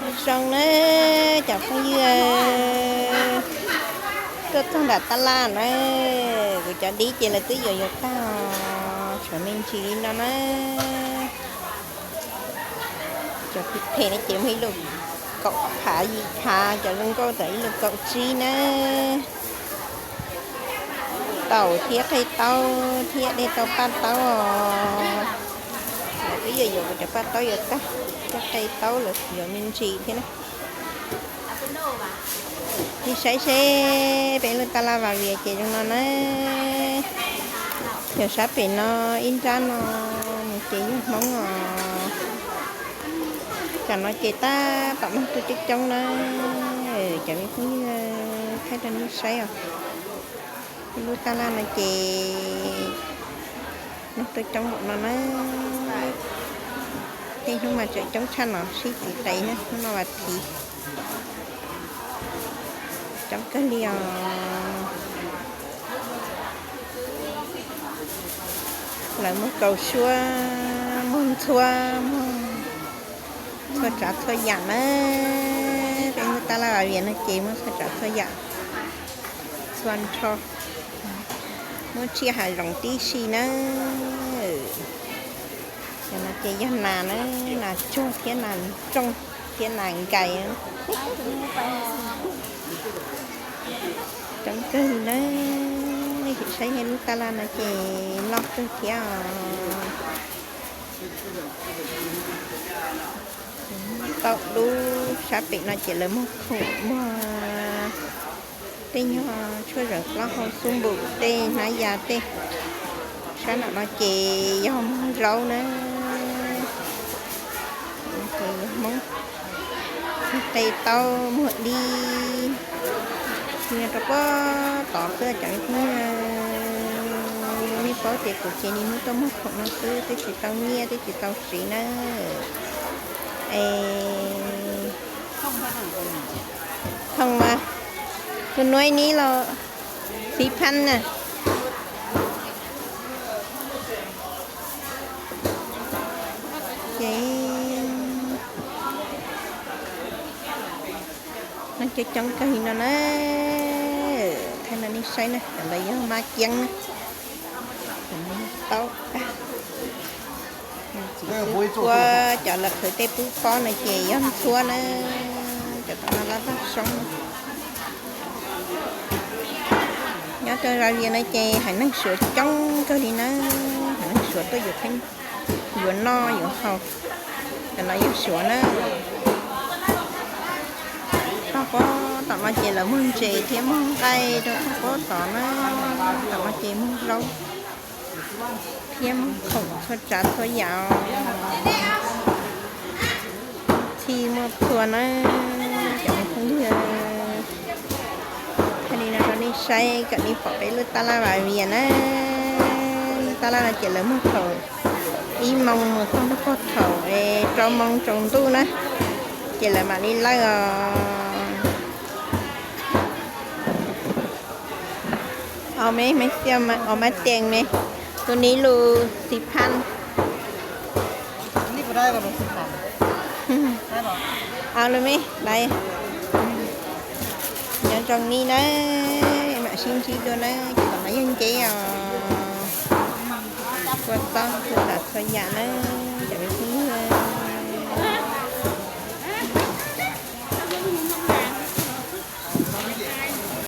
Zoo na, cov phooj ywg, tuaj txog nram tab laj na, kuv cov dib ces lawv twb yuav yuav tag, tshuav me ntsis li no na. Cov phem phem no ces muaj ib lus kaum phav yim phav, cov zoo nkauj txawm ib lus kaum tsib na. Taum thiab qe taub thiab dej tau paj taub os. Lawv twb yuav yuav kuv cov paj taub yuav tag, thiab qe taub lawv yuav me ntsis thiab na. Nej saib seb peb lub tab laj Vas Vias ces zoo no na. Yog sab pem no ib nrab no mus ces yog Hmoob os. Tam no ces tab tom mloog tuaj coob coob na. Cov me phooj ywg, thaij rau nej saib os. Lub tab laj no ces mloog tuaj coob npaum no na. Tej hnub mas tseem coob tshaj no, sib txiv qe na, hnub no vas thiv. Coob kawg li os. Lawv muag kaus suab, muag ntxhuab, muag txhua tsav txhua yam na. Peb lub tab laj Vas Vias no ces muaj txhua tsav txhua yam, txhua nrho. Muab tsiaj hav zoov tib si na. Cov no ces yog nas na, nas tsuag thiab nas ntsooj thiab nas nkais. Coob kawg li na. Nej sim saib lub tab laj no ces loj kawg thiab os. Tau lub sab pem no ces lawv muag khoom, muag tej nyuag tshuaj zawm plaub hau xub npum tej hnab ya tej. Sab nram no ces yog muag zaub na. Ces yog Hmoob, muag qe taub, muag dib. Nyob rau pob tod xwb cov me phooj ywg, nej paub tias kuv ces nim muab tuaj muag khoom no xwb, twb tsis tau nyiaj, twb tsis tau siv na. Es thooj mas, tus nuav ib nib los xib phab na. Ces neeg coob coob kawg li no na. Thaij no nej saib na, cov ntawd yog mab kiab na. Taub, txiv xwb, cov lawv qhwv tej pub pob no ces yog ntxhuab na. Cov tom no lab vaj soob. Nyob rau Vas Vias no ces haiv neeg Suav coob kawg li na. Haiv neeg Suav tuaj yuav, yuav noj yuav haus. Cov no yog Suav na. Tog pob tom no ces lawv muag ntses thiab muag nqaij rau tog pob tod na. Tom no ces muag zaub thiab muag khoom txhua tsav txhua yam. Txhij muaj txhua na, cov me phooj ywg. Thaij li no rau nej saib kom nej pom peb lub tab laj Vas Vias na. Lub tab laj no ces lawv muag thaum ib moo mus txog rau thaum rau moo tsaus ntuj na, ces lawv mam li lawj os. Os me, me xiaj os, mas tees me, tus nib lus xis phaj. Os lus me, lawv nyob zoo nej na, mam sib ntsib dua na, ces tom no yog nceb os, kua txob txhua tsav txhua yam na.